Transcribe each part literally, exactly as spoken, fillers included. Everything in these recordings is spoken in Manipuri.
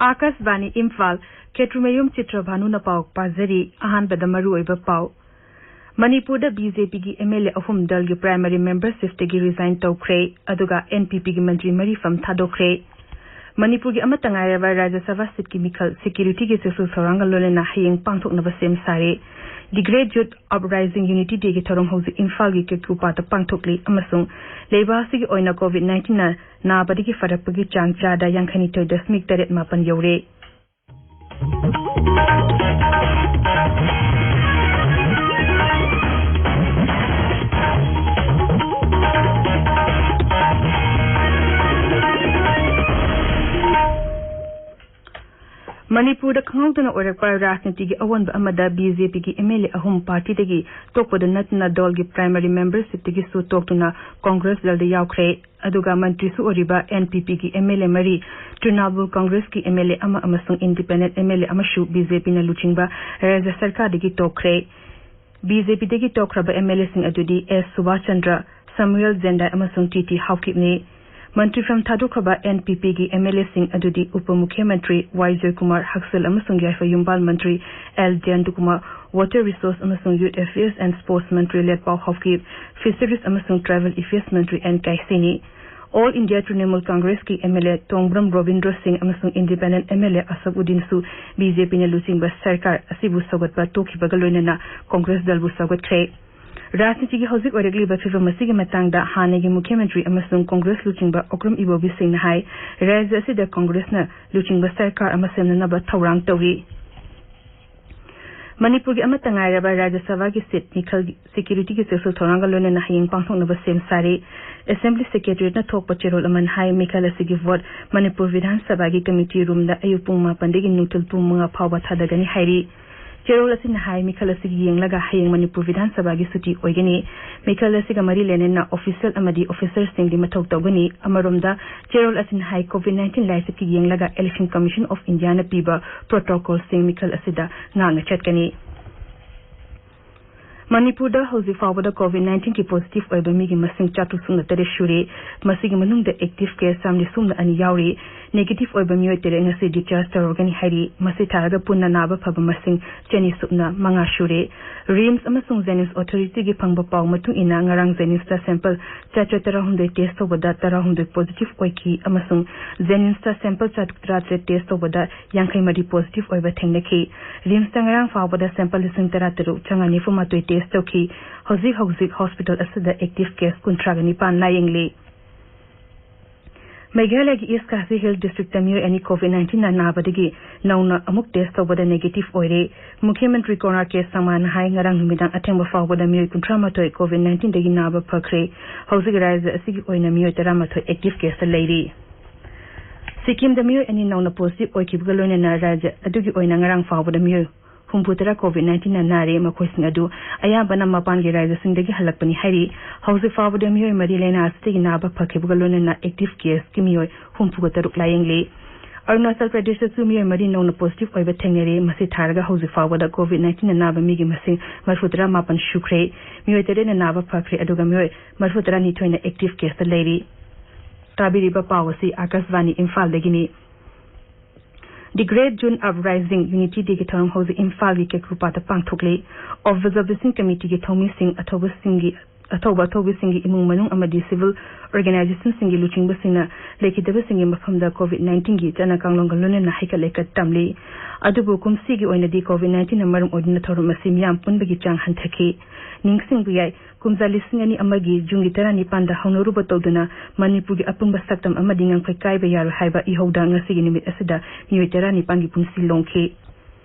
ꯑꯥꯀꯥꯁꯕꯥꯅꯤ ꯏꯝꯐꯥꯜ, ꯈꯦꯇ꯭ꯔꯤꯃꯌꯨꯝ ꯆꯤꯇ꯭ꯔꯚꯥꯅꯨꯅ ꯄꯥꯎ ꯄꯥꯖꯔꯤ꯫ ꯑꯍꯥꯟꯕꯗ ꯃꯔꯨꯑꯣꯏꯕ ꯄꯥꯎ꯫ ꯃꯅꯤꯄꯨꯔꯗ ꯕꯤ ꯖꯦ ꯄꯤꯒꯤ ꯑꯦꯝ ꯑꯦꯜ ꯑꯦ ꯑꯍꯨꯝ ꯗꯜꯒꯤ ꯄ꯭ꯔꯥꯏꯃꯔꯤ ꯃꯦꯝꯕꯔꯁꯤꯞꯇꯒꯤ ꯔꯤꯖꯥꯏꯟ ꯇꯧꯈ꯭ꯔꯦ꯫ ꯑꯗꯨꯒ ꯑꯦꯟ ꯄꯤ ꯄꯤꯒꯤ ꯃꯟꯇ꯭ꯔꯤ ꯃꯔꯤ ꯐꯝ ꯊꯥꯗꯣꯛꯈ꯭ꯔꯦ꯫ ꯃꯅꯤꯄꯨꯔꯒꯤ ꯑꯃꯠꯇ ꯉꯥꯏꯔꯕ ꯔꯥꯖ꯭ꯌ ꯁꯚꯥ ꯁꯤꯠꯀꯤ ꯃꯤꯈꯜ ꯁꯦꯀ꯭ꯌꯨꯔꯤꯇꯤꯒꯤ ꯆꯦꯛꯁꯤꯜ ꯊꯧꯔꯥꯡꯒ ꯂꯣꯏꯅꯅ ꯍꯌꯦꯡ ꯄꯥꯡꯊꯣꯛꯅꯕ ꯁꯦꯝ ꯁꯥꯔꯦ꯫ The Great Youth Uprising Unity Dayꯒꯤ ꯊꯧꯔꯝ ꯍꯧꯖꯤꯛ ꯏꯝꯐꯥꯜꯒꯤ ꯀꯦꯀꯨꯄꯥꯠꯇ ꯄꯥꯡꯊꯣꯛꯂꯤ ꯑꯃꯁꯨꯡ ꯂꯩꯕꯥꯛ ꯑꯁꯤꯒꯤ ꯑꯣꯏꯅ ꯀꯣꯚꯤꯗ ꯅꯥꯏꯟꯇꯤꯟꯅ ꯅꯥꯕꯗꯒꯤ ꯐꯔꯛꯄꯒꯤ ꯆꯥꯡ ꯆꯥꯗ ꯌꯥꯡꯈꯩꯅꯤꯊꯣꯏ ꯗꯁꯃꯤꯛ ꯇꯔꯦꯠ ꯃꯥꯄꯟ ꯌꯧꯔꯦ꯫ ꯃꯅꯤꯄꯨꯔꯗ ꯈꯪꯍꯧꯗꯅ ꯑꯣꯏꯔꯛꯄ ꯔꯥꯖꯅꯤꯇꯤꯒꯤ ꯑꯑꯣꯟꯕ ꯑꯃꯗ ꯕꯤ ꯖꯦ ꯄꯤꯒꯤ ꯑꯦꯝ ꯑꯦꯜ ꯑꯦ ꯑꯍꯨꯝ ꯄꯥꯔꯇꯤꯗꯒꯤ ꯇꯣꯛꯄꯗ ꯅꯠꯇꯅ ꯗꯜꯒꯤ ꯄ꯭ꯔꯥꯏꯃꯔꯤ ꯃꯦꯝꯕꯔꯁꯤꯞꯇꯒꯤꯁꯨ ꯇꯣꯛꯇꯨꯅ ꯀꯣꯡꯒ꯭ꯔꯦꯁ ꯗꯜꯗ ꯌꯥꯎꯈ꯭ꯔꯦ꯫ ꯑꯗꯨꯒ ꯃꯟꯇ꯭ꯔꯤꯁꯨ ꯑꯣꯏꯔꯤꯕ ꯑꯦꯟ ꯄꯤ ꯄꯤꯒꯤ ꯑꯦꯝ ꯑꯦꯜ ꯑꯦ ꯃꯔꯤ, ꯇ꯭ꯔꯤꯅꯥꯃꯨꯜ ꯀꯣꯡꯒ꯭ꯔꯦꯁꯀꯤ ꯑꯦꯝ ꯑꯦꯜ ꯑꯦ ꯑꯃ ꯑꯃꯁꯨꯡ ꯏꯟꯗꯤꯄꯦꯟꯗꯦꯟꯠ ꯑꯦꯝ ꯑꯦꯜ ꯑꯦ ꯑꯃꯁꯨ ꯕꯤ ꯖꯦ ꯄꯤꯅ ꯂꯨꯆꯤꯡꯕ ꯔꯥꯖ꯭ꯌ ꯁꯔꯀꯥꯔꯗꯒꯤ ꯇꯣꯛꯈ꯭ꯔꯦ꯫ ꯕꯤ ꯖꯦ ꯄꯤꯗꯒꯤ ꯇꯣꯛꯈ꯭ꯔꯕ ꯑꯦꯝ ꯑꯦꯜ ꯑꯦꯁꯤꯡ ꯑꯗꯨꯗꯤ ꯑꯦꯁ ꯁꯨꯕꯥꯁ ꯆꯟꯗ꯭ꯔ, ꯁꯃꯨꯑꯦꯜ ꯖꯦꯟꯗꯥꯏ ꯑꯃꯁꯨꯡ ꯇꯤ ꯇꯤ ꯍꯥꯎꯀꯤꯞꯅꯤ꯫ ꯃꯟꯇ꯭ꯔꯤ ꯐꯝ ꯊꯥꯗꯣꯛꯈ꯭ꯔꯕ ꯑꯦꯟ ꯄꯤ ꯄꯤꯒꯤ ꯑꯦꯝ ꯑꯦꯜ ꯑꯦꯁꯤꯡ ꯑꯗꯨꯗꯤ ꯎꯄ ꯃꯨꯈ꯭ꯌ ꯃꯟꯇ꯭ꯔꯤ ꯋꯥꯏ ꯖꯣꯏꯀꯨꯃꯥꯔ, ꯍꯛꯁꯦꯜ ꯑꯃꯁꯨꯡ ꯌꯥꯏꯐ ꯌꯨꯝꯕꯥꯜ ꯃꯟꯇ꯭ꯔꯤ ꯑꯦꯜ ꯖꯌꯟꯇꯀꯨꯃꯥꯔ, ꯋꯥꯇꯔ ꯔꯤꯁꯣꯔꯁ ꯑꯃꯁꯨꯡ ꯌꯨꯊ ꯑꯦꯐꯤꯌꯔꯁ ꯑꯦꯟ ꯁ꯭ꯄꯣꯔꯠꯁ ꯃꯟꯇ꯭ꯔꯤ ꯂꯦꯠꯄꯥꯎ ꯍꯥꯎꯀꯤꯞ, ꯐꯤꯁꯔꯤꯁ ꯑꯃꯁꯨꯡ ꯇ꯭ꯔꯥꯏꯕꯦꯜ ꯑꯦꯐꯤꯌꯔꯁ ꯃꯟꯇ꯭ꯔꯤ ꯑꯦꯟ ꯀꯥꯏꯁꯤꯅꯤ꯫ ꯑꯣꯜ ꯏꯟꯗꯤꯌꯥ ꯇ꯭ꯔꯤꯅꯥꯃꯨꯜ ꯀꯣꯡꯒ꯭ꯔꯦꯁꯀꯤ M L A Tongbram Robindro Singh ꯑꯃꯁꯨꯡ independent M L A Asab ꯎꯗꯤꯟꯁꯨ ꯕꯤ ꯖꯦ ꯄꯤꯅ ꯂꯨꯆꯤꯡꯕ ꯁꯔꯀꯥꯔ ꯑꯁꯤꯕꯨ ꯁꯧꯒꯠꯄ ꯇꯣꯛꯈꯤꯕꯒ ꯂꯣꯏꯅꯅ ꯀꯣꯡꯒ꯭ꯔꯦꯁ ꯗꯜꯕꯨ ꯁꯧꯒꯠꯈ꯭ꯔꯦ꯫ ꯔꯥꯖꯅꯤꯇꯤꯒꯤ ꯍꯧꯖꯤꯛ ꯑꯣꯏꯔꯛꯂꯤꯕ ꯐꯤꯚꯝ ꯑꯁꯤꯒꯤ ꯃꯇꯥꯡꯗ ꯍꯥꯟꯅꯒꯤ ꯃꯨꯈ꯭ꯌ ꯃꯟꯇ꯭ꯔꯤ ꯑꯃꯁꯨꯡ ꯀꯣꯡꯒ꯭ꯔꯦꯁ ꯂꯨꯆꯤꯡꯕ ꯑꯣꯀ꯭ꯔꯝ ꯏꯕꯣꯕꯤ ꯁꯤꯡꯅ ꯍꯥꯏ, ꯔꯥꯖ꯭ꯌ ꯑꯁꯤꯗ ꯀꯣꯡꯒ꯭ꯔꯦꯁꯅ ꯂꯨꯆꯤꯡꯕ ꯁꯔꯀꯥꯔ ꯑꯃ ꯁꯦꯝꯅꯅꯕ ꯊꯧꯔꯥꯡ ꯇꯧꯔꯤ꯫ ꯃꯅꯤꯄꯨꯔꯒꯤ ꯑꯃꯠꯇ ꯉꯥꯏꯔꯕ ꯔꯥꯖ꯭ꯌ ꯁꯚꯥꯒꯤ ꯁꯤꯠ ꯃꯤꯈꯜ ꯁꯦꯀ꯭ꯌꯨꯔꯤꯇꯤꯒꯤ ꯆꯦꯛꯁꯤꯜ ꯊꯧꯔꯥꯡꯒ ꯂꯣꯏꯅꯅ ꯍꯌꯦꯡ ꯄꯥꯡꯊꯣꯛꯅꯕ ꯁꯦꯝ ꯁꯥꯔꯤ꯫ ꯑꯦꯁꯦꯝꯕ꯭ꯂꯤ ꯁꯦꯀ꯭ꯔꯦꯇꯔꯤꯌꯦꯠꯅ ꯊꯣꯛꯄ ꯆꯦꯔꯣꯜ ꯑꯃꯅ ꯍꯥꯏ, ꯃꯤꯈꯜ ꯑꯁꯤꯒꯤ ꯚꯣꯠ ꯃꯅꯤꯄꯨꯔ ꯕꯤꯙꯥꯟ ꯁꯚꯥꯒꯤ ꯀꯃꯤꯇꯤ ꯔꯨꯝꯗ ꯑꯌꯨꯛ ꯄꯨꯡ ꯃꯥꯄꯟꯗꯒꯤ ꯅꯨꯡꯊꯤꯜ ꯄꯨꯡ ꯃꯉꯥ ꯐꯥꯎꯕ ꯊꯥꯗꯒꯅꯤ ꯍꯥꯏꯔꯤ꯫ ꯆꯦꯔꯣꯜ ꯑꯁꯤꯅ ꯍꯥꯏ, ꯃꯤꯈꯜ ꯑꯁꯤꯒꯤ ꯌꯦꯡꯂꯒ ꯍꯌꯦꯡ ꯃꯅꯤꯄꯨꯔ ꯕꯤꯙꯥꯟ ꯁꯚꯥꯒꯤ ꯁꯨꯇꯤ ꯑꯣꯏꯒꯅꯤ꯫ ꯃꯤꯈꯜ ꯑꯁꯤꯒ ꯃꯔꯤ ꯂꯩꯅꯅ ꯑꯣꯐꯤꯁꯤꯌꯦꯜ ꯑꯃꯗꯤ ꯑꯣꯐꯤꯁꯔꯁꯤꯡꯗꯤ ꯃꯊꯧ ꯇꯧꯒꯅꯤ꯫ ꯑꯃꯔꯣꯝꯗ, ꯆꯦꯔꯣꯜ ꯑꯁꯤꯅ ꯍꯥꯏ, ꯀꯣꯚꯤꯗ ꯅꯥꯏꯟꯇꯤꯟ ꯂꯥꯏꯆꯠꯀꯤ ꯌꯦꯡꯂꯒ ꯏꯂꯦꯛꯁꯟ ꯀꯃꯤꯁꯟ ꯑꯣꯐ ꯏꯟꯗꯤꯌꯥꯅ ꯄꯤꯕ ꯄ꯭ꯔꯣꯇꯣꯀꯣꯜꯁꯤꯡ ꯃꯤꯈꯜ ꯑꯁꯤꯗ ꯉꯥꯛꯅ ꯆꯠꯀꯅꯤ꯫ ꯃꯅꯤꯄꯨꯔꯗ ꯍꯧꯖꯤꯛ ꯐꯥꯎꯕꯗ COVID nineteenꯒꯤ positive ꯑꯣꯏꯕ ꯃꯤꯒꯤ ꯃꯁꯤꯡ ꯆꯥꯇ꯭ꯔꯨꯛ ꯁꯨꯞꯅ ꯇꯔꯦꯠ ꯁꯨꯔꯦ꯫ ꯃꯁꯤꯒꯤ ꯃꯅꯨꯡꯗ active case ꯆꯥꯝꯃꯔꯤ ꯁꯨꯞꯅ ꯑꯅꯤ ꯌꯥꯎꯔꯤ꯫ Negative ꯑꯣꯏꯕ ꯃꯤꯑꯣꯏ ꯇꯔꯦꯠ ꯉꯁꯤ discharge ꯇꯧꯔꯒꯅꯤ ꯍꯥꯏꯔꯤ꯫ ꯃꯁꯤ ꯊꯥꯔꯒ ꯄꯨꯟꯅ ꯅꯥꯕ ꯐꯕ ꯃꯁꯤꯡ ꯆꯅꯤ ꯁꯨꯞꯅ ꯃꯉꯥ ꯁꯨꯔꯦ꯫ RIMS ꯑꯃꯁꯨꯡ JNIMS authorityꯒꯤ ꯐꯪꯕ ꯄꯥꯎ ꯃꯇꯨꯡ ꯏꯟꯅ, ꯉꯔꯥꯡ JNIMSꯇ sample ꯆꯥꯇ꯭ꯔꯦꯠ ꯇꯔꯥꯍꯨꯝꯗꯣꯏ test ꯇꯧꯕꯗ ꯇꯔꯥꯍꯨꯝꯗꯣꯏ positive ꯑꯣꯏꯈꯤ ꯑꯃꯁꯨꯡ JNIMSꯇ sample ꯆꯥꯇ꯭ꯔꯨꯛ ꯇꯔꯥꯇꯔꯦꯠ test ꯇꯧꯕꯗ ꯌꯥꯡꯈꯩ ꯃꯔꯤ positive ꯑꯣꯏꯕ ꯊꯦꯡꯅꯈꯤ꯫ RIMSꯇ ꯉꯔꯥꯡ ꯐꯥꯎꯕꯗ sample ꯂꯤꯁꯤꯡ ꯇꯔꯥ ꯇꯔꯨꯛ ꯆꯥꯝꯃꯉꯥ ꯅꯤꯐꯨ ꯃꯥꯊꯣꯏ test ꯇꯧꯈꯤ꯫ ꯍꯧꯖꯤꯛ ꯍꯧꯖꯤꯛ hospital ꯑꯁꯤꯗ active case ꯀꯨꯟꯊ꯭ꯔꯥꯒ ꯅꯤꯄꯥꯟ ꯂꯥꯌꯦꯡꯂꯤ꯫ ꯃꯦꯘꯥꯂꯌꯒꯤ East Khasi Hills Districtꯇ ꯃꯤꯑꯣꯏ ꯑꯅꯤ COVID nineteenꯅ ꯅꯥꯕꯗꯒꯤ ꯅꯧꯅ ꯑꯃꯨꯛ test ꯇꯧꯕꯗ negative ꯑꯣꯏꯔꯦ꯫ ꯃꯨꯈ꯭ꯌ ꯃꯟꯇ꯭ꯔꯤ ꯀꯣꯟꯔꯥꯗ ꯀꯦ ꯁꯪꯃꯥꯅ ꯍꯥꯏ, ꯉꯔꯥꯡ ꯅꯨꯃꯤꯗꯥꯡ ꯑꯊꯦꯡꯕ ꯐꯥꯎꯕꯗ ꯃꯤꯑꯣꯏ ꯀꯨꯟꯊ꯭ꯔꯥ ꯃꯥꯊꯣꯏ COVID nineteenꯗꯒꯤ ꯅꯥꯕ ꯐꯈ꯭ꯔꯦ꯫ ꯍꯧꯖꯤꯛ ꯔꯥꯖ꯭ꯌ ꯑꯁꯤꯒꯤ ꯑꯣꯏꯅ ꯃꯤꯑꯣꯏ ꯇꯔꯥꯃꯥꯊꯣꯏ active caseꯇ ꯂꯩꯔꯤ꯫ ꯁꯤꯛꯀꯤꯝꯗ ꯃꯤꯑꯣꯏ ꯑꯅꯤ ꯅꯧꯅ positive ꯑꯣꯏꯈꯤꯕꯒ ꯂꯣꯏꯅꯅ ꯔꯥꯖ꯭ꯌ ꯑꯗꯨꯒꯤ ꯑꯣꯏꯅ ꯉꯔꯥꯡ ꯐꯥꯎꯕꯗ ꯃꯤꯑꯣꯏ ꯍꯨꯝꯐꯨꯇꯔꯥ COVID nineteenꯅ ꯅꯥꯔꯦ꯫ ꯃꯈꯣꯏꯁꯤꯡ ꯑꯗꯨ ꯑꯌꯥꯝꯕꯅ ꯃꯄꯥꯟꯒꯤ ꯔꯥꯖ꯭ꯌꯁꯤꯡꯗꯒꯤ ꯍꯜꯂꯛꯄꯅꯤ ꯍꯥꯏꯔꯤ꯫ ꯍꯧꯖꯤꯛ ꯐꯥꯎꯕꯗ ꯃꯤꯑꯣꯏ ꯃꯔꯤ ꯂꯥꯏꯅꯥ ꯑꯁꯤꯗꯒꯤ ꯅꯥꯕ ꯐꯈꯤꯕꯒ ꯂꯣꯏꯅꯅ active caseꯀꯤ ꯃꯤꯑꯣꯏ ꯍꯨꯝꯐꯨꯒ ꯇꯔꯨꯛ ꯂꯥꯌꯦꯡꯂꯤ꯫ ꯑꯔꯨꯅꯥꯆꯜ ꯄ꯭ꯔꯗꯦꯁꯇꯁꯨ ꯃꯤꯑꯣꯏ ꯃꯔꯤ ꯅꯧꯅ positive ꯑꯣꯏꯕ ꯊꯦꯡꯅꯔꯦ꯫ ꯃꯁꯤ ꯊꯥꯔꯒ ꯍꯧꯖꯤꯛ ꯐꯥꯎꯕꯗ COVID nineteenꯅ ꯅꯥꯕ ꯃꯤꯒꯤ ꯃꯁꯤꯡ ꯃꯔꯤꯐꯨꯇꯔꯥ ꯃꯥꯄꯟ ꯁꯨꯈ꯭ꯔꯦ꯫ ꯃꯤꯑꯣꯏ ꯇꯔꯦꯠꯅ ꯅꯥꯕ ꯐꯈ꯭ꯔꯦ, ꯑꯗꯨꯒ ꯃꯤꯑꯣꯏ ꯃꯔꯤꯐꯨꯇꯔꯥꯅꯤꯊꯣꯏꯅ active caseꯇ ꯂꯩꯔꯤ꯫ ꯇꯥꯕꯤꯔꯤꯕ ꯄꯥꯎ ꯑꯁꯤ ꯑꯥꯀꯥꯁꯕꯥꯅꯤ ꯏꯝꯐꯥꯜꯗꯒꯤꯅꯤ꯫ The Great June Uprising Unity Dayꯒꯤ ꯊꯧꯔꯝ ꯍꯧꯖꯤꯛ ꯏꯝꯐꯥꯜꯒꯤ ꯀꯦꯀ꯭ꯔꯨꯄꯥꯗ ꯄꯥꯡꯊꯣꯛꯂꯤ꯫ Observation Committeeꯒꯤ ꯊꯧꯃꯤꯁꯤꯡ, ꯑꯊꯧꯕꯁꯤꯡꯒꯤ, ꯑꯊꯧꯕ ꯑꯊꯧꯕꯤꯁꯤꯡꯒꯤ ꯏꯃꯨꯡ ꯃꯅꯨꯡ ꯑꯃꯗꯤ civil organizationꯁꯤꯡꯒꯤ ꯂꯨꯆꯤꯡꯕꯁꯤꯡꯅ ꯂꯩꯈꯤꯗꯕꯁꯤꯡꯒꯤ ꯃꯐꯝꯗ COVID nineteenꯒꯤ ꯆꯠꯅ ꯀꯥꯡꯂꯣꯟꯒ ꯂꯣꯏꯅꯅ ꯍꯩꯀꯠ ꯂꯩꯀꯠ ꯇꯝꯂꯤ꯫ ꯑꯗꯨꯕꯨ ꯀꯨꯝꯁꯤꯒꯤ ꯑꯣꯏꯅꯗꯤ COVID nineteenꯅ ꯃꯔꯝ ꯑꯣꯏꯗꯨꯅ ꯊꯧꯔꯝ ꯑꯁꯤ ꯃꯤꯌꯥꯝ ꯄꯨꯟꯕꯒꯤ ꯆꯥꯡ ꯍꯟꯊꯈꯤ꯫ ꯅꯤꯡꯁꯤꯡꯕ ꯌꯥꯏ, ꯀꯨꯝꯖꯥ ꯂꯤꯁꯤꯡ ꯑꯅꯤ ꯑꯃꯒꯤ Juneꯒꯤ ꯇꯔꯥꯅꯤꯄꯥꯟꯗ ꯍꯧꯅꯔꯨꯕ ꯇꯧꯗꯨꯅ ꯃꯅꯤꯄꯨꯔꯒꯤ ꯑꯄꯨꯟꯕ ꯁꯛꯇꯝ ꯑꯃꯗꯤ ꯉꯝꯈꯩ ꯀꯥꯏꯕ ꯌꯥꯔꯣꯏ ꯍꯥꯏꯕ ꯏꯍꯧꯗ ꯉꯁꯤꯒꯤ ꯅꯨꯃꯤꯠ ꯑꯁꯤꯗ ꯃꯤꯑꯣꯏ ꯇꯔꯥꯅꯤꯄꯥꯟꯒꯤ ꯄꯨꯟꯁꯤ ꯂꯣꯡꯈꯤ꯫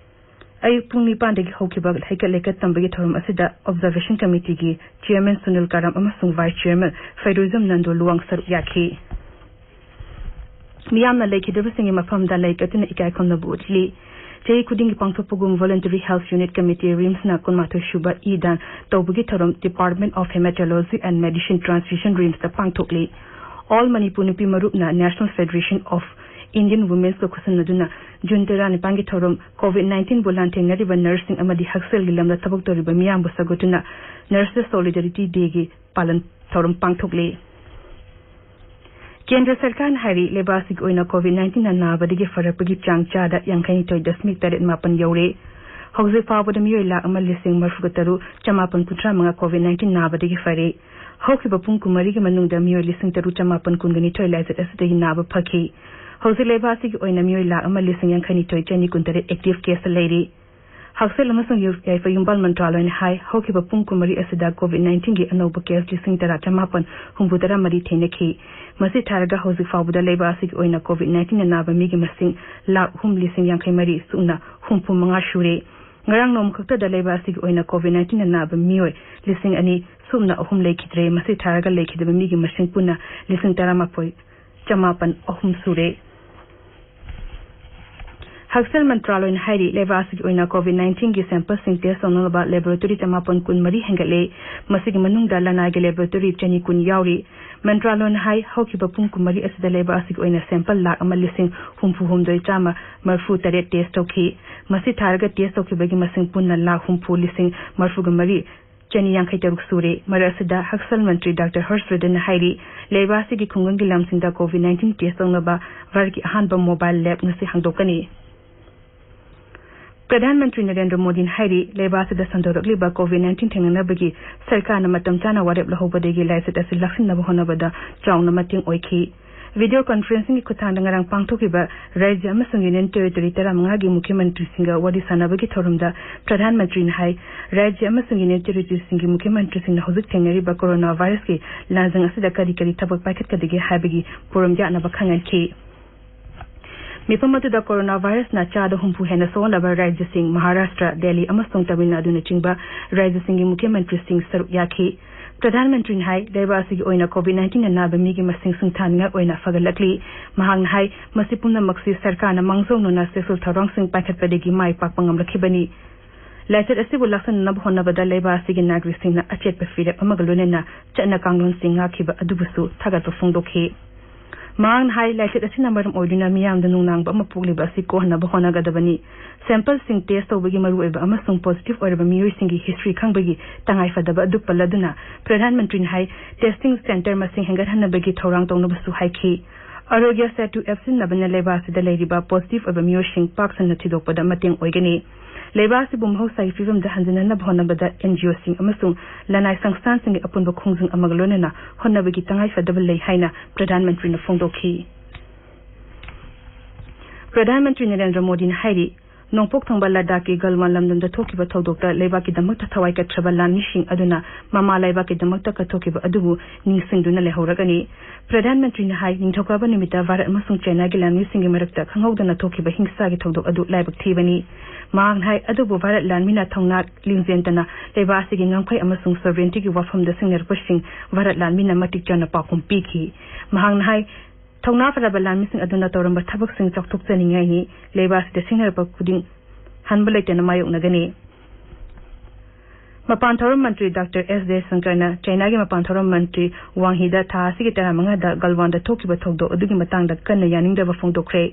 ꯑꯌꯨꯛ ꯄꯨꯡ ꯅꯤꯄꯥꯟꯗꯒꯤ ꯍꯧꯈꯤꯕ ꯍꯩꯀꯠ ꯂꯩꯀꯠ ꯇꯝꯕꯒꯤ ꯊꯧꯔꯝ ꯑꯁꯤꯗ Observation Committeeꯒꯤ Chairman ꯁꯨꯅꯤꯜ ꯀꯥꯔꯥꯝ ꯑꯃꯁꯨꯡ Vice Chairman ꯐꯩꯔꯨꯖꯝ ꯅꯟꯗꯣ ꯂꯨꯋꯥꯡ ꯁꯔꯨꯛ ꯌꯥꯈꯤ꯫ ꯃꯤꯌꯥꯝꯅ ꯂꯩꯈꯤꯗꯕꯁꯤꯡꯒꯤ ꯃꯐꯝꯗ ꯂꯩ ꯀꯠꯇꯨꯅ ꯏꯀꯥꯏ ꯈꯨꯝꯅꯕ ꯎꯠꯂꯤ꯫ ꯆꯍꯤ ꯈꯨꯗꯤꯡꯒꯤ ꯄꯥꯡꯊꯣꯛꯄꯒꯨꯝ Voluntary Health Unit Committee RIMSꯅ ꯀꯨꯟꯃꯥꯊꯣꯏ ꯁꯨꯕ ꯏ ꯗꯥꯟ ꯇꯧꯕꯒꯤ ꯊꯧꯔꯝ Department of Hematology and Medicine Transfusion RIMSꯇ ꯄꯥꯡꯊꯣꯛꯂꯤ꯫ All Manipur ꯅꯨꯄꯤ ꯃꯔꯨꯞꯅ National Federation of Indian Women's ꯀ ꯈꯨꯠꯁꯝꯅꯗꯨꯅ ꯖꯨꯟ ꯇꯔꯥꯅꯤꯄꯥꯟꯒꯤ ꯊꯧꯔꯝ COVID nineteen ꯕꯨ ꯂꯥꯟꯊꯦꯡꯅꯔꯤꯕ ꯅꯔꯁꯁꯤꯡ ꯑꯃꯗꯤ ꯍꯛꯁꯦꯜꯒꯤ ꯂꯝꯗ ꯊꯕꯛ ꯇꯧꯔꯤꯕ ꯃꯤꯌꯥꯝꯕꯨ ꯁꯧꯒꯠꯇꯨꯅ Nurses Solidarity Day ꯒꯤ ꯄꯥꯂꯟ ꯊꯧꯔꯝ ꯄꯥꯡꯊꯣꯛꯂꯤ꯫ ꯀꯦꯟꯗ꯭ꯔ ꯁꯔꯀꯥꯔꯅ ꯍꯥꯏꯔꯤ, ꯂꯩꯕꯥꯛ ꯑꯁꯤꯒꯤ ꯑꯣꯏꯅ COVID nineteen ꯅ ꯅꯥꯕꯗꯒꯤ ꯐꯔꯛꯄꯒꯤ ꯆꯥꯡ ꯆꯥꯗ ꯌꯥꯡꯈꯩꯅꯤꯊꯣꯏ ꯗꯁꯃꯤꯛ ꯇꯔꯦꯠ ꯃꯥꯄꯟ ꯌꯧꯔꯦ꯫ ꯍꯧꯖꯤꯛ ꯐꯥꯎꯕꯗ ꯃꯤꯑꯣꯏ ꯂꯥꯈ ꯑꯃ ꯂꯤꯁꯤꯡ ꯃꯔꯤꯐꯨꯒ ꯇꯔꯨꯛ ꯆꯃꯥꯄꯟ ꯀꯨꯟꯊ꯭ꯔꯥ ꯃꯉꯥ COVID nineteen ꯅꯥꯕꯗꯒꯤ ꯐꯔꯦ꯫ ꯍꯧꯈꯤꯕ ꯄꯨꯡ ꯀꯨꯟꯃꯔꯤꯒꯤ ꯃꯅꯨꯡꯗ ꯃꯤꯑꯣꯏ ꯂꯤꯁꯤꯡ ꯇꯔꯨꯛ ꯆꯃꯥꯄꯟ ꯀꯨꯟꯒ ꯅꯤꯊꯣꯏ ꯂꯥꯏꯆꯠ ꯑꯁꯤꯗꯒꯤ ꯅꯥꯕ ꯐꯈꯤ꯫ ꯍꯧꯖꯤꯛ ꯂꯩꯕꯥꯛ ꯑꯁꯤꯒꯤ ꯑꯣꯏꯅ ꯃꯤꯑꯣꯏ ꯂꯥꯈ ꯑꯃ ꯂꯤꯁꯤꯡ ꯌꯥꯡꯈꯩ ꯅꯤꯊꯣꯏ ꯆꯅꯤ ꯀꯨꯟ ꯇꯔꯦꯠ active case ꯂꯩꯔꯤ꯫ ꯍꯛꯁꯦꯜ ꯑꯃꯁꯨꯡ ꯌꯨ-, ꯌꯥꯏꯐ ꯌꯨꯝꯕꯥꯜ ꯃꯟꯇ꯭ꯔꯥꯂꯣꯏꯅ ꯍꯥꯏ, ꯍꯧꯈꯤꯕ ꯄꯨꯡ ꯀꯨꯟꯃꯔꯤ ꯑꯁꯤꯗ COVID nineteen ꯒꯤ ꯑꯅꯧꯕ case ꯂꯤꯁꯤꯡ ꯇꯔꯥ ꯆꯃꯥꯄꯟ ꯍꯨꯝꯐꯨ ꯇꯔꯥ ꯃꯔꯤ ꯊꯦꯡꯅꯈꯤ꯫ ꯃꯁꯤ ꯊꯥꯔꯒ ꯍꯧꯖꯤꯛ ꯐꯥꯎꯕꯗ ꯂꯩꯕꯥꯛ ꯑꯁꯤꯒꯤ ꯑꯣꯏꯅ COVID nineteen ꯅ ꯅꯥꯕ ꯃꯤꯒꯤ ꯃꯁꯤꯡ ꯂꯥꯈ ꯑꯍꯨꯝ ꯂꯤꯁꯤꯡ ꯌꯥꯡꯈꯩ ꯃꯔꯤ ꯁꯨꯞꯅ ꯍꯨꯝꯐꯨ ꯃꯉꯥ ꯁꯨꯔꯦ꯫ ꯉꯔꯥꯡ ꯅꯣꯡꯃ ꯈꯛꯇꯗ ꯂꯩꯕꯥꯛ ꯑꯁꯤꯒꯤ ꯑꯣꯏꯅ COVID nineteen ꯅ ꯅꯥꯕ ꯃꯤꯑꯣꯏ ꯂꯤꯁꯤꯡ ꯑꯅꯤ ꯁꯨꯞꯅ ꯑꯍꯨꯝ ꯂꯩꯈꯤꯗ꯭ꯔꯦ꯫ ꯃꯁꯤ ꯊꯥꯔꯒ ꯂꯩꯈꯤꯗꯕ ꯃꯤꯒꯤ ꯃꯁꯤꯡ ꯄꯨꯟꯅ ꯂꯤꯁꯤꯡ ꯇꯔꯥꯃꯥꯄꯟ ꯆꯃꯥꯄꯟ ꯑꯍꯨꯝ ꯁꯨꯔꯦ꯫ ꯍꯛꯁꯦꯜ ꯃꯟꯇ꯭ꯔꯥꯂꯣꯏꯅ ꯍꯥꯏꯔꯤ, ꯂꯩꯕꯥꯛ ꯑꯁꯤꯒꯤ ꯑꯣꯏꯅ COVID nineteen ꯒꯤ sample ꯁꯤꯡ test ꯇꯧꯅꯅꯕ laboratory ꯆꯃꯥꯄꯟ ꯀꯨꯟꯃꯔꯤ ꯍꯦꯟꯒꯠꯂꯦ꯫ ꯃꯁꯤꯒꯤ ꯃꯅꯨꯡꯗ ꯂꯅꯥꯏꯒꯤ laboratory ꯆꯅꯤ ꯀꯨꯟ ꯌꯥꯎꯔꯤ꯫ ꯃꯟꯇ꯭ꯔꯥꯂꯣꯏꯅ ꯍꯥꯏ, ꯍꯧꯈꯤꯕ ꯄꯨꯡ ꯀꯨꯟꯃꯔꯤ ꯑꯁꯤꯗ ꯂꯩꯕꯥꯛ ꯑꯁꯤꯒꯤ ꯑꯣꯏꯅ sample ꯂꯥꯈ ꯑꯃ ꯂꯤꯁꯤꯡ ꯍꯨꯝꯐꯨ ꯍꯨꯝꯗꯣꯏ ꯆꯥꯝꯃ ꯃꯔꯤꯐꯨ ꯇꯔꯦꯠ test ꯇꯧꯈꯤ꯫ ꯃꯁꯤ ꯊꯥꯔꯒ test ꯇꯧꯈꯤꯕꯒꯤ ꯃꯁꯤꯡ ꯄꯨꯟꯅ ꯂꯥꯈ ꯍꯨꯝꯐꯨ ꯂꯤꯁꯤꯡ ꯃꯔꯤꯐꯨꯒ ꯃꯔꯤ ꯆꯅꯤ ꯌꯥꯡꯈꯩ ꯇꯔꯨꯛ ꯁꯨꯔꯦ꯫ ꯃꯔꯛ ꯑꯁꯤꯗ ꯍꯛꯁꯦꯜ ꯃꯟꯇ꯭ꯔꯤ ꯗꯥꯛꯇꯔ ꯍꯔꯁ ꯕꯔꯙꯟꯅ ꯍꯥꯏꯔꯤ, ꯂꯩꯕꯥꯛ ꯑꯁꯤꯒꯤ ꯈꯨꯡꯒꯪꯒꯤ ꯂꯝꯁꯤꯡꯗ COVID nineteen test ꯇꯧꯅꯕ ꯚꯥꯔꯠꯀꯤ ꯑꯍꯥꯟꯕ mobile lab ꯉꯁꯤ ꯍꯥꯡꯗꯣꯛꯀꯅꯤ꯫ ꯄ꯭ꯔꯙꯥꯟ ꯃꯟꯇ꯭ꯔꯤ ꯅꯔꯦꯟꯗ꯭ꯔ ꯃꯣꯗꯤꯅ ꯍꯥꯏꯔꯤ, ꯂꯩꯕꯥꯛ ꯑꯁꯤꯗ ꯁꯟꯗꯣꯔꯛꯂꯤꯕ COVID nineteen ꯊꯦꯡꯅꯅꯕꯒꯤ ꯁꯔꯀꯥꯔꯅ ꯃꯇꯝ ꯆꯥꯅ ꯋꯥꯔꯦꯞ ꯂꯧꯍꯧꯕꯗꯒꯤ ꯂꯥꯏꯆꯠ ꯑꯁꯤ ꯂꯥꯛꯁꯤꯟꯅꯕ ꯍꯣꯠꯅꯕꯗ ꯆꯥꯎꯅ ꯃꯇꯦꯡ ꯑꯣꯏꯈꯤ꯫ Video conferencing ꯒꯤ ꯈꯨꯠꯊꯥꯡꯗ ꯉꯔꯥꯡ ꯄꯥꯡꯊꯣꯛꯈꯤꯕ ꯔꯥꯖ꯭ꯌ ꯑꯃꯁꯨꯡ Union Territory ꯇꯔꯥꯃꯉꯥꯒꯤ ꯃꯨꯈ꯭ꯌ ꯃꯟꯇ꯭ꯔꯤꯁꯤꯡꯒ ꯋꯥꯔꯤ ꯁꯥꯟꯅꯕꯒꯤ ꯊꯧꯔꯝꯗ ꯄ꯭ꯔꯙꯥꯟ ꯃꯟꯇ꯭ꯔꯤꯅ ꯍꯥꯏ, ꯔꯥꯖ꯭ꯌ ꯑꯃꯁꯨꯡ Union Territory ꯁꯤꯡꯒꯤ ꯃꯨꯈ꯭ꯌ ꯃꯟꯇ꯭ꯔꯤꯁꯤꯡꯅ ꯍꯧꯖꯤꯛ ꯊꯦꯡꯅꯔꯤꯕ corona virus ꯀꯤ ꯂꯥꯟꯖꯪ ꯑꯁꯤꯗ ꯀꯔꯤ ꯀꯔꯤ ꯊꯕꯛ ꯄꯥꯏꯈꯠꯀꯗꯒꯦ ꯍꯥꯏꯕꯒꯤ ꯄꯨꯔꯝ ꯌꯥꯠꯅꯕ ꯈꯪꯍꯟꯈꯤ꯫ ꯃꯤꯐꯝ ꯑꯗꯨꯗ corona virus ꯅ ꯆꯥꯗ ꯍꯨꯝꯐꯨ ꯍꯦꯟꯅ ꯁꯣꯛꯍꯜꯂꯕ ꯔꯥꯖ꯭ꯌꯁꯤꯡ, ꯃꯍꯥꯔꯥꯁꯇ꯭ꯔ, ꯗꯦꯜꯂꯤ ꯑꯃꯁꯨꯡ ꯇꯥꯃꯤꯜ ꯅꯥꯗꯨꯅꯆꯤꯡꯕ ꯔꯥꯖ꯭ꯌꯁꯤꯡꯒꯤ ꯃꯨꯈ꯭ꯌ ꯃꯟꯇ꯭ꯔꯤꯁꯤꯡ ꯁꯔꯨꯛ ꯌꯥꯈꯤ꯫ ꯄ꯭ꯔꯙꯥꯟ ꯃꯟꯇ꯭ꯔꯤꯅ ꯍꯥꯏ, ꯂꯩꯕꯥꯛ ꯑꯁꯤꯒꯤ ꯑꯣꯏꯅ COVID nineteen ꯅ ꯅꯥꯕ ꯃꯤꯒꯤ ꯃꯁꯤꯡ ꯁꯨꯝꯊꯥꯅꯤꯡꯉꯥꯏ ꯑꯣꯏꯅ ꯐꯒꯠꯂꯛꯂꯤ꯫ ꯃꯍꯥꯛꯅ ꯍꯥꯏ, ꯃꯁꯤ ꯄꯨꯝꯅꯃꯛꯁꯤ ꯁꯔꯀꯥꯔꯅ ꯃꯥꯡꯖꯧꯅꯅ ꯆꯦꯛꯁꯤꯜ ꯊꯧꯔꯥꯡꯁꯤꯡ ꯄꯥꯏꯈꯠꯄꯗꯒꯤ ꯃꯥꯏ ꯄꯥꯛꯄ ꯉꯝꯂꯛꯈꯤꯕꯅꯤ꯫ ꯂꯥꯏꯆꯠ ꯑꯁꯤꯕꯨ ꯂꯥꯛꯁꯤꯟꯅꯅꯕ ꯍꯣꯠꯅꯕꯗ ꯂꯩꯕꯥꯛ ꯑꯁꯤꯒꯤ ꯅꯥꯒꯔꯤꯛꯁꯤꯡꯅ ꯑꯆꯦꯠꯄ ꯐꯤꯔꯦꯞ ꯑꯃꯒ ꯂꯣꯏꯅꯅ ꯆꯠꯅ ꯀꯥꯡꯂꯣꯟꯁꯤꯡ ꯉꯥꯛꯈꯤꯕ ꯑꯗꯨꯕꯨꯁꯨ ꯊꯥꯒꯠꯄ ꯐꯣꯡꯗꯣꯛꯈꯤ꯫ ꯃꯍꯥꯛꯅ ꯍꯥꯏ, ꯂꯥꯏꯆꯠ ꯑꯁꯤꯅ ꯃꯔꯝ ꯑꯣꯏꯗꯨꯅ ꯃꯤꯌꯥꯝꯗ ꯅꯨꯡꯅꯥꯡꯕ ꯑꯃ ꯄꯣꯛꯂꯤꯕ ꯑꯁꯤ ꯀꯣꯛꯍꯟꯅꯕ ꯍꯣꯠꯅꯒꯗꯕꯅꯤ꯫ Sample ꯁꯤꯡ test ꯇꯧꯕꯒꯤ ꯃꯔꯨꯑꯣꯏꯕ ꯑꯃꯁꯨꯡ positive ꯑꯣꯏꯔꯕ ꯃꯤꯑꯣꯏꯁꯤꯡꯒꯤ history ꯈꯪꯕꯒꯤ ꯇꯉꯥꯏꯐꯗꯕ ꯑꯗꯨ ꯄꯜꯂꯗꯨꯅ, ꯄ꯭ꯔꯙꯥꯟ ꯃꯟꯇ꯭ꯔꯤꯅ ꯍꯥꯏ, testing centre ꯃꯁꯤꯡ ꯍꯦꯟꯒꯠꯍꯟꯅꯕꯒꯤ ꯊꯧꯔꯥꯡ ꯇꯧꯅꯕꯁꯨ ꯍꯥꯏꯈꯤ꯫ ꯑꯥꯔꯣꯒ꯭ꯌ ꯁꯦꯇꯨ app ꯁꯤꯖꯤꯟꯅꯕꯅ ꯂꯩꯕꯥꯛ ꯑꯁꯤꯗ ꯂꯩꯔꯤꯕ positive ꯑꯣꯏꯕ ꯃꯤꯑꯣꯏꯁꯤꯡ ꯄꯥꯛ ꯁꯟꯅ ꯊꯤꯗꯣꯛꯄꯗ ꯃꯇꯦꯡ ꯑꯣꯏꯒꯅꯤ꯫ ꯂꯩꯕꯥꯛ ꯑꯁꯤꯕꯨ ꯃꯍꯧꯁꯥꯒꯤ ꯐꯤꯕꯝꯗ ꯍꯟꯖꯤꯟꯅꯅꯕ ꯍꯣꯠꯅꯕꯗ NGO ꯁꯤꯡ ꯑꯃꯁꯨꯡ ꯂꯅꯥꯏ ꯁꯪꯁꯊꯥꯟꯁꯤꯡꯒꯤ ꯑꯄꯨꯟꯕ ꯈꯣꯡꯖꯪ ꯑꯃꯒ ꯂꯣꯏꯅꯅ ꯍꯣꯠꯅꯕꯒꯤ ꯇꯉꯥꯏꯐꯗꯕ ꯂꯩ ꯍꯥꯏꯅ ꯄ꯭ꯔꯙꯥꯟ ꯃꯟꯇ꯭ꯔꯤꯅ ꯐꯣꯡꯗꯣꯛꯈꯤ꯫ ꯄ꯭ꯔꯙꯥꯟ ꯃꯟꯇ꯭ꯔꯤ ꯅꯔꯦꯟꯗ꯭ꯔ ꯃꯣꯗꯤꯅ ꯍꯥꯏꯔꯤ, ꯅꯣꯡꯄꯣꯛ ꯊꯪꯕ ꯂꯗꯥꯈꯀꯤ ꯒꯜꯋꯥꯟ ꯂꯝꯗꯝꯗ ꯊꯣꯛꯈꯤꯕ ꯊꯧꯗꯣꯛꯇ ꯂꯩꯕꯥꯛꯀꯤꯗꯃꯛꯇ ꯊꯋꯥꯏ ꯀꯠꯈ꯭ꯔꯕ ꯂꯥꯟꯃꯤꯁꯤꯡ ꯑꯗꯨꯅ ꯃꯃꯥ ꯂꯩꯕꯥꯛꯀꯤꯗꯃꯛꯇ ꯀꯠꯊꯣꯛꯈꯤꯕ ꯑꯗꯨꯕꯨ ꯅꯤꯡꯁꯤꯡꯗꯨꯅ ꯂꯩꯍꯧꯔꯒꯅꯤ꯫ ꯄ꯭ꯔꯙꯥꯟ ꯃꯟꯇ꯭ꯔꯤꯅ ꯍꯥꯏ, ꯅꯤꯡꯊꯧꯀꯥꯕ ꯅꯨꯃꯤꯠꯇ ꯚꯥꯔꯠ ꯑꯃꯁꯨꯡ ꯆꯥꯏꯅꯥꯒꯤ ꯂꯥꯟꯃꯤꯁꯤꯡꯒꯤ ꯃꯔꯛꯇ ꯈꯪꯍꯧꯗꯅ ꯊꯣꯛꯈꯤꯕ ꯍꯤꯡꯁꯥꯒꯤ ꯊꯧꯗꯣꯛ ꯑꯗꯨ ꯂꯥꯏꯕꯛ ꯊꯤꯕꯅꯤ꯫ ꯃꯍꯥꯛꯅ ꯍꯥꯏ, ꯑꯗꯨꯕꯨ ꯚꯥꯔꯠ ꯂꯥꯟꯃꯤꯅ ꯊꯧꯅꯥ ꯂꯤꯡꯖꯦꯜꯇꯅ ꯂꯩꯕꯥꯛ ꯑꯁꯤꯒꯤ ꯉꯝꯈꯩ ꯑꯃꯁꯨꯡ sovereignty ꯒꯤ ꯋꯥꯐꯝꯗ ꯁꯤꯡꯅꯔꯛꯄꯁꯤꯡ ꯚꯥꯔꯠ ꯂꯥꯟꯃꯤꯅ ꯃꯇꯤꯛ ꯆꯥꯅ ꯄꯥꯎꯈꯨꯝ ꯄꯤꯈꯤ꯫ ꯃꯍꯥꯛꯅ ꯍꯥꯏ, ꯊꯧꯅꯥ ꯐꯔꯕ ꯂꯥꯟꯃꯤꯁꯤꯡ ꯑꯗꯨꯅ ꯇꯧꯔꯝꯕ ꯊꯕꯛꯁꯤꯡ ꯆꯥꯎꯊꯣꯛꯆꯅꯤꯡꯉꯥꯏꯅꯤ꯫ ꯂꯩꯕꯥꯛ ꯑꯁꯤꯗ ꯁꯤꯡꯅꯔꯛꯄ ꯈꯨꯗꯤꯡ ꯍꯟꯕ ꯂꯩꯇꯅ ꯃꯥꯌꯣꯛꯅꯒꯅꯤ꯫ ꯃꯄꯥꯟ ꯊꯧꯔꯝ ꯃꯟꯇ꯭ꯔꯤ ꯗꯥꯛꯇꯔ ꯑꯦꯁ ꯖꯌꯁꯪꯀꯔꯅ ꯆꯥꯏꯅꯥꯒꯤ ꯃꯄꯥꯟ ꯊꯧꯔꯝ ꯃꯟꯇ꯭ꯔꯤ ꯋꯥꯡ ꯍꯤꯗ ꯊꯥ ꯑꯁꯤꯒꯤ ꯇꯔꯥꯃꯉꯥꯗ ꯒꯜꯋꯥꯟꯗ ꯊꯣꯛꯈꯤꯕ ꯊꯧꯗꯣꯛ ꯑꯗꯨꯒꯤ ꯃꯇꯥꯡꯗ ꯀꯟꯅ ꯌꯥꯅꯤꯡꯗꯕ ꯐꯣꯡꯗꯣꯛꯈ꯭ꯔꯦ꯫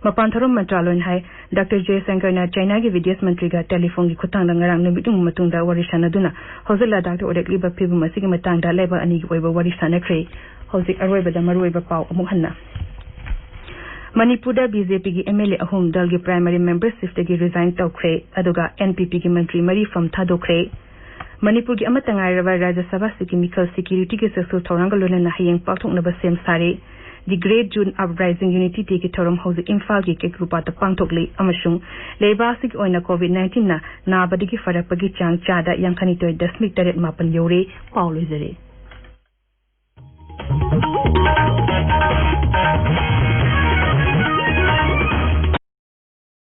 ꯃꯄꯥꯟ ꯊꯧꯔꯝ ꯃꯟꯇ꯭ꯔꯥꯂꯣꯏꯅ ꯍꯥꯏ, ꯗꯥꯛꯇꯔ ꯖꯌꯁꯪꯀꯔꯅ ꯆꯥꯏꯅꯥꯒꯤ ꯕꯤꯗꯦꯁ ꯃꯟꯇ꯭ꯔꯤꯒ ꯇꯦꯂꯤꯐꯣꯟꯒꯤ ꯈꯨꯠꯊꯥꯡꯗ ꯉꯔꯥꯡ ꯅꯨꯃꯤꯠ ꯑꯃꯒꯤ ꯃꯇꯨꯡꯗ ꯋꯥꯔꯤ ꯁꯥꯟꯅꯗꯨꯅ ꯍꯧꯖꯤꯛ ꯂꯗꯥꯈꯇ ꯑꯣꯏꯔꯛꯂꯤꯕ ꯐꯤꯕꯝ ꯑꯁꯤꯒꯤ ꯃꯇꯥꯡꯗ ꯂꯩꯕꯥꯛ ꯑꯅꯤꯒꯤ ꯑꯣꯏꯕ ꯋꯥꯔꯤ ꯁꯥꯟꯅꯈ꯭ꯔꯦ꯫ ꯍꯧꯖꯤꯛ ꯑꯔꯣꯏꯕꯗ ꯃꯔꯨꯑꯣꯏꯕ ꯄꯥꯎ ꯑꯃꯨꯛ ꯍꯟꯅ꯫ ꯃꯅꯤꯄꯨꯔꯗ BJP ꯒꯤ MLA ꯑꯍꯨꯝ ꯗꯜꯒꯤ primary membership ꯇꯒꯤ resign ꯇꯧꯈ꯭ꯔꯦ, ꯑꯗꯨꯒ NPP ꯒꯤ ꯃꯟꯇ꯭ꯔꯤ ꯃꯔꯤ ꯐꯝ ꯊꯥꯗꯣꯛꯈ꯭ꯔꯦ꯫ ꯃꯅꯤꯄꯨꯔꯒꯤ ꯑꯃꯠꯇ ꯉꯥꯏꯔꯕ ꯔꯥꯖ꯭ꯌ ꯁꯚꯥ seat ꯀꯤ ꯃꯤꯈꯜ security ꯒꯤ social ꯊꯧꯔꯥꯡꯒ ꯂꯣꯏꯅꯅ ꯍꯌꯦꯡ ꯄꯥꯡꯊꯣꯛꯅꯕ ꯁꯦꯝ ꯁꯥꯔꯦ꯫ The Great Youth Uprising Unity Day ꯒꯤ ꯊꯧꯔꯝ ꯍꯧꯖꯤꯛ ꯏꯝꯐꯥꯜꯒꯤ ꯀꯦꯀ꯭ꯔꯨꯄꯥꯠꯇ ꯄꯥꯡꯊꯣꯛꯂꯤ ꯑꯃꯁꯨꯡ ꯂꯩꯕꯥꯛ ꯑꯁꯤꯒꯤ ꯑꯣꯏꯅ COVID nineteen ꯅ ꯅꯥꯕꯗꯒꯤ ꯐꯔꯛꯄꯒꯤ ꯆꯥꯡ ꯆꯥꯗ ꯌꯥꯡꯈꯩꯅꯤꯊꯣꯏ ꯗꯁꯃꯤꯛ ꯇꯔꯦꯠ ꯃꯥꯄꯟ ꯌꯧꯔꯦ꯫ ꯄꯥꯎ ꯂꯣꯏꯖꯔꯦ꯫